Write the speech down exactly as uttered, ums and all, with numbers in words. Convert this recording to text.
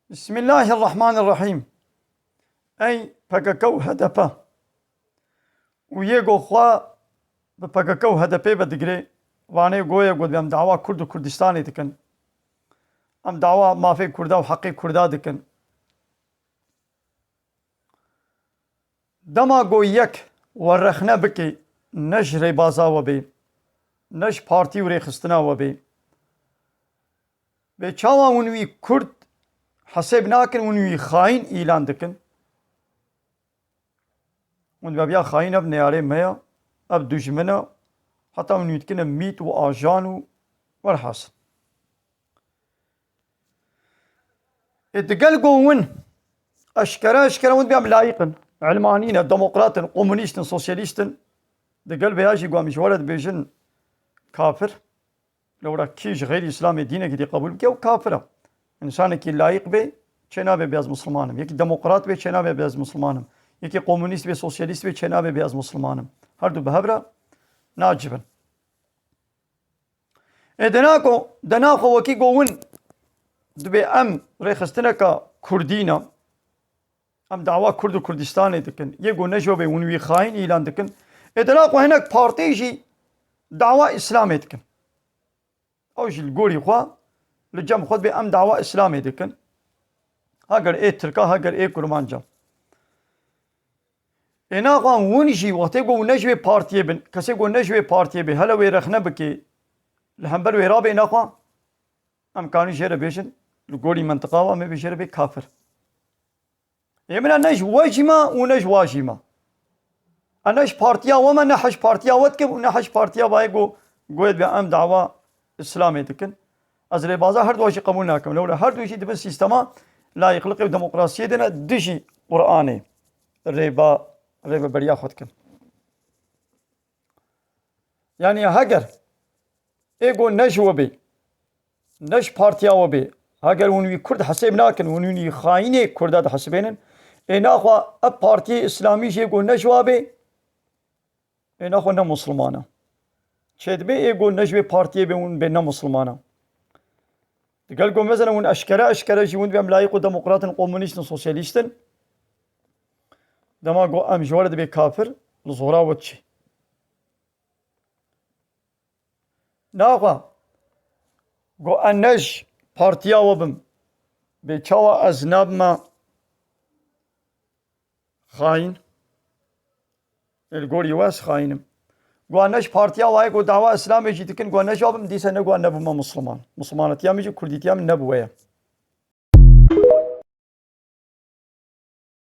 Bismillahirrahmanirrahîm. Ey P K K û H D P û yê go xwe bi P K K û H D P ve digirê, vanê go yê go em dawa Kurd û Kurdistanê dikin. Em dawa mafê Kurda û heqê Kurda dikin. Dema go yek we rexne bike, ne ji rêbaza we bê, ne ji partî û rêxistina we bê. Bê çawa hûn wî Kurd hesêb nakin, hûn wî xayîn îlan dikin? Hûn dibe biya xayîn, ev neyarê me ye, ev dijmin e, heta hûn wî dikine mît û ajan û werhasil. Ê digel go hûn eşkere eşkere hûn dibe em layîq in, elmanî ne, demokrat in, komunîst in, sosyalîst in, digel vêya jî go em ji we re dibêjin kafir. Lewra kî ji xeyrî Îslamê dînekî dî qebûl bike, ew kafir e. Însanekî layîq bê, çênabe bê ez misilman im. Yekî demokrat bê, çênabe bê ez misilman im. Yekî komunîst bê, sosyalîst bê, çênabe bê ez misilman im. Her du bi hev re nacibin. Ê dena ku, dena xwe wekî go hûn dibê em rêxistineka Kurdî ne. Em dawa Kurd û Kurdistanê dikin. Yê go ne ji we bê hûn wî xayîn îlan dikin. Ê dena xwe hinek partî jî dawa Îslamê dikin. Ew jî li gorî xwe, li cem xwe dibê em dawa Îslamê dikin. Heger ê Tirka, heger ê Kurmanca. Ê naxwe hûn jî wextê ku hûn ne ji wê partiyê bin, kesê ku ne ji wê partiyê bê, hele wê rexne bikê, li hember wê rabê naxwe, em karin jê re bêjin, li gorî mentiqa we, em ê jê re bê kafir. Ê min e ne ji we jî me û ne ji wa jî me. E ne ji partiya we me, ne hej partiya we dikim û ne hej partiya vayê ku goyê dibe em dawa Îslamê dikin. Ez rêbaza her du jî qebûl nakim. Lewra her du jî di bin sîstema layîqliqê û demokrasiyê de ne, dijî Qur'anê rêba, rêveberiya xwe dikin. Yanî heger ê go ne ji we bê, ne ji partiya we bê, heger hûn wî Kurd hesêb nakin, hûn wî xayînê Kurda dihesibênin, ê naxwe ev partiyê Îslamî jê go ne ji wa bê, ê naxwe ne Musulman e. Çê dibê ê go ne ji wê partiyê bê hûn bê ne Musulman e. Digel go mezene hûn eşkere eşkere jî hûn dibê em layîq û demokrat in, komunîst in, sosyalîst in. Dema go em ji we re dibê kafir, li zora we diçê. Naxwe go ez ne ji partiya we bim, bê çawa ez nabime xayîn? Ê li gorî we ez xayîn im. Go ez ne ji partiya we ye, go dawa Îslamê jî dikin, go ez ne ji we bim, dîsa ne go ez nebûme Musulman. Musulmanetiya min jî, Kurdîtiya min ne bi we ye.